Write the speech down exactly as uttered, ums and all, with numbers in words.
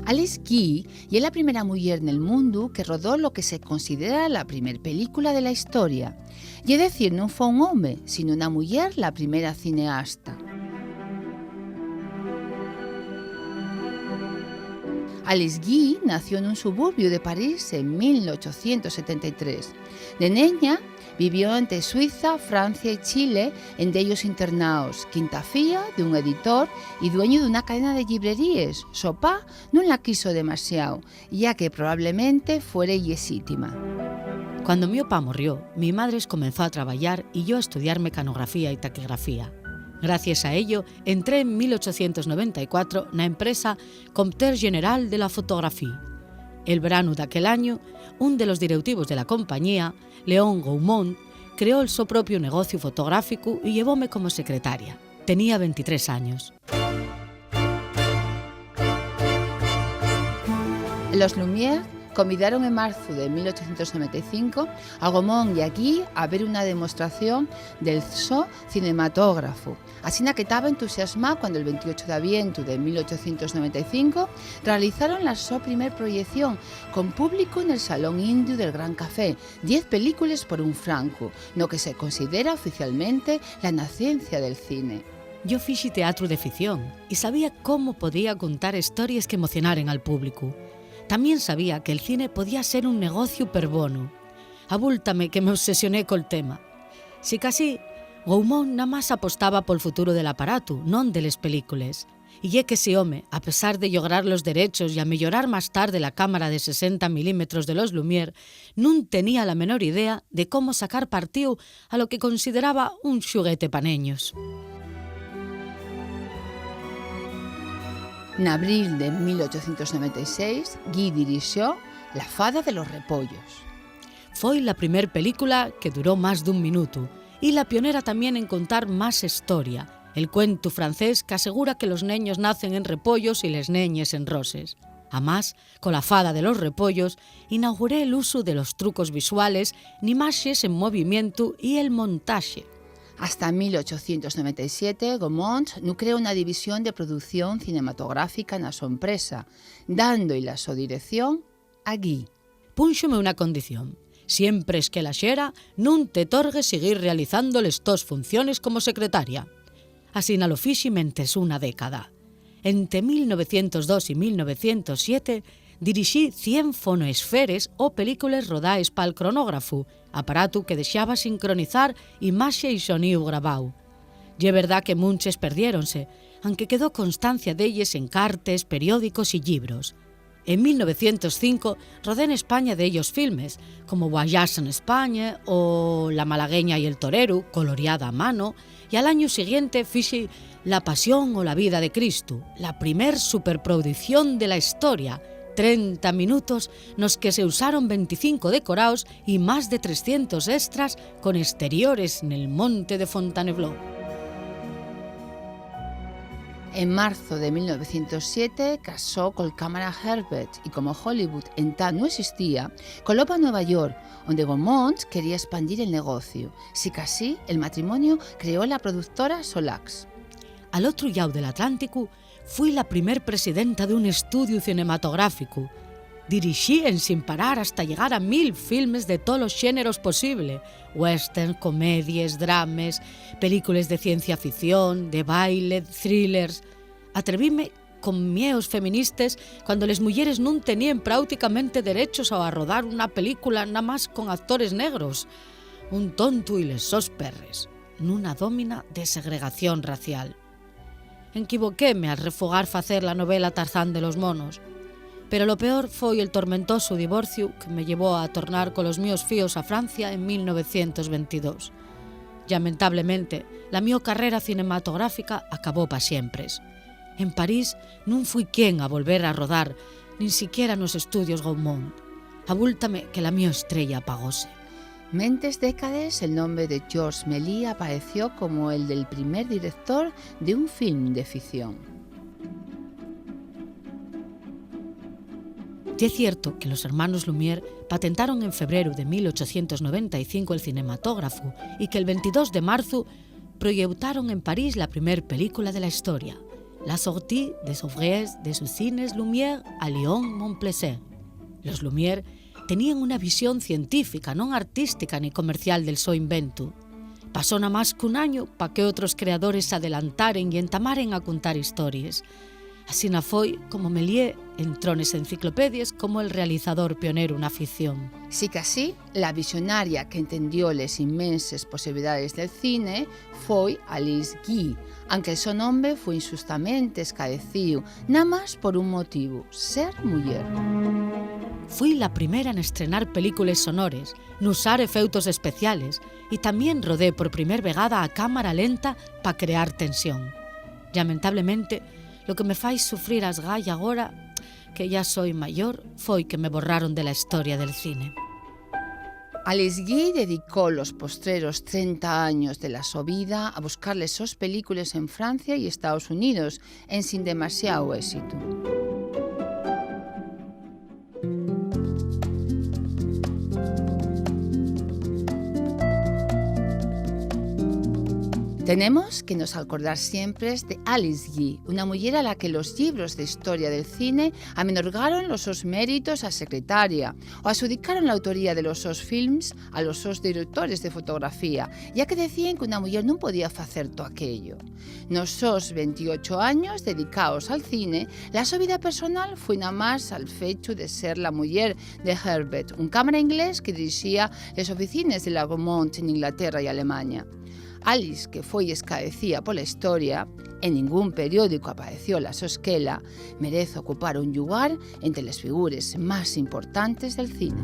Alice Guy ye la primera muyer nel mundu que rodó lo que se considera la primer película de la historia. Ye decir, nun fue un home, sino una muyer la primera cineasta. Alice Guy nació nun suburbiu de París en mil ochocientos setenta y tres. De neña, vivió ente Suiza, Francia y Chile, en dellos internaos, quinta fía d'un editor y dueñu d'una cadena de llibreríes. So pá nun la quiso demasiao, ya que probablemente fuere illexítima. Cuando mio pa morrió, mi madre escomenzó a trabayar y yo a estudiar mecanografía y taquigrafía. Gracies a ello, entré en mil ochocientos noventa y cuatro na empresa Compteur Général de la Photographie. El branu d'aquel añu, un de los direutivos de la compañía, Léon Gaumont, creó'l so propiu negociu fotográficu y llevóme como secretaria. Tenía ventitrés años. Los Lumière convidaron en marzu de mil ochocientos noventa y cinco a Gaumont y a Guy a ver una demostración del so cinematógrafu. Asina que taba entusiasmá cuando el veintiocho d'avientu de mil ochocientos noventa y cinco realizaron la so primer proyección con públicu nel Salón Indiu del Gran Café, diez películes por un francu, no que se considera oficialmente la nacencia del cine. Yo fixi teatru de ficción y sabía cómo podía contar hestories qu'emocionaren al públicu. Tamién sabía que'l cine podía ser un negociu perbono. Abúltame que m'obsesioné col tema. Sicasí, Gaumont namás apostaba pol futuru del aparatu, non de les películes. Y ye qu'esi home, a pesar de llograr los derechos y ameyorar más tarde la cámara de sesenta milímetros de los Lumière, nun tenía la menor idea de cómo sacar partíu a lo que consideraba un xuguete pa neños. N'abril de mil ochocientos noventa y seis, Guy dirixió La fada de los repollos. Foi la primer película que duró más d'un minutu y la pionera tamién en contar más hestoria, el cuentu francés qu'asegura que los neños nacen en repollos y les neñes en roses. Amás, cola fada de los repollos, inauguré l'usu de los trucos visuales, n'imaxes en movimientu y el montaxe. Hasta mil ochocientos noventa y siete, Gaumont nun creó una división de producción cinematográfica na so empresa, dando-y la so dirección a Guy. Púnxome una condición. Siempres que la xera, nun te torgues siguir realizando les tos funciones como secretaria. Asina lo fixi mentes una década. Ente mil novecientos dos y mil novecientos siete, dirixí cien fonoesferes o películes rodaes pal cronógrafu, aparatu que dexaba sincronizar imaxe y soníu grabáu. Ye verdá que munches perdiéronse, anque quedó constancia d'elles en cartes, periódicos y llibros. En mil novecientos cinco rodé n'España dellos filmes, como Voyage en Espagne o La malagueña y el toreru, coloriada a mano, y al añu siguiente fixi La pasión o la vida de Cristu, la primer superproducción de la historia, trenta minutos nos que se usaron venticinco decoraos y más de trescientos extras con exteriores nel monte de Fontainebleau. En marzo de mil novecientos siete casó col cámara Herbert y, como Hollywood entá nun existía, coló pa Nueva York, onde Gaumont quería espandir el negociu. Sicasí, el matrimoniu creó la productora Solax. Al otru llau del Atlánticu, fui la primer presidenta d'un estudiu cinematográficu. Dirixí ensin parar hasta llegar a mil filmes de tolos xéneros posible: westerns, comedies, drames, películes de ciencia ficción, de baile, thrillers. Atrevíme con mios feministes cuando les muyeres nun teníen práuticamente derechos a rodar una película namás con actores negros. Un tontu y les sos perres, nuna dómina de segregación racial. Enquivoquéme al refugar facer la novela Tarzán de los monos, pero lo peor foi el tormentosu divorciu que me llevó a tornar colos mios fíos a Francia en mil novecientos ventidós. Llamentablemente, la mio carrera cinematográfica acabó pa siempres. En París nun fui quien a volver a rodar, nin siquiera nos estudios Gaumont. Abúltame que la mio estrella apagóse. Mentes décades, el nombre de Georges Méliès apareció como el del primer director de un film de ficción. Ye cierto que los hermanos Lumière patentaron en febreru de mil ochocientos noventa y cinco el cinematógrafu y que el ventidós de marzu proyeutaron en París la primer película de la historia, la sortie des ouvriers des usines Lumière a Lyon-Montplaisir. Los Lumière teníen una visión científica, non artística ni comercial del so inventu. Pasó namás qu'un añu pa que otros creadores s'adelantaren y entamaren a cuntar histories. Asina foi como me lié entrones enciclopedies como el realizador pioneru na ficción. Sicasí, la visionaria qu'entendió les inmenses posibilidaes del cine foi Alice Guy, anque'l so nombre foi inxustamente escadecíu, namás por un motivu: ser muyer. Fui la primera en estrenar películes sonores, n'usar efeutos especiales, y tamién rodé por primer vegada a cámara lenta pa crear tensión. Lamentablemente, lo que me fai sufrir asgaya agora que ya soi mayor foi que me borraron de la historia del cine. Alice Guy dedicó los postreros trenta años de la so vida a buscar les sos películes en Francia y Estaos Unidos, ensin demasiao ésitu. Tenemos que nos alcordar siempre de Alice Guy, una muyer a la que los llibros de historia del cine amenorgaron los sos méritos a secretaria, o axudicaron la autoría de los sos films a los sos directores de fotografía, ya que decíen que una muyer nun podía facer to aquello. Nos sos ventiocho años dedicaos al cine, la so vida personal foi namás al fechu de ser la muyer de Herbert, un cámara inglés que dirixía les oficines de la Gaumont en Inglaterra y Alemaña. Alice, que foi escadecía pola historia, en ningún periódicu apaeció la so esquela, merez ocupar un llugar ente les figures más importantes del cine.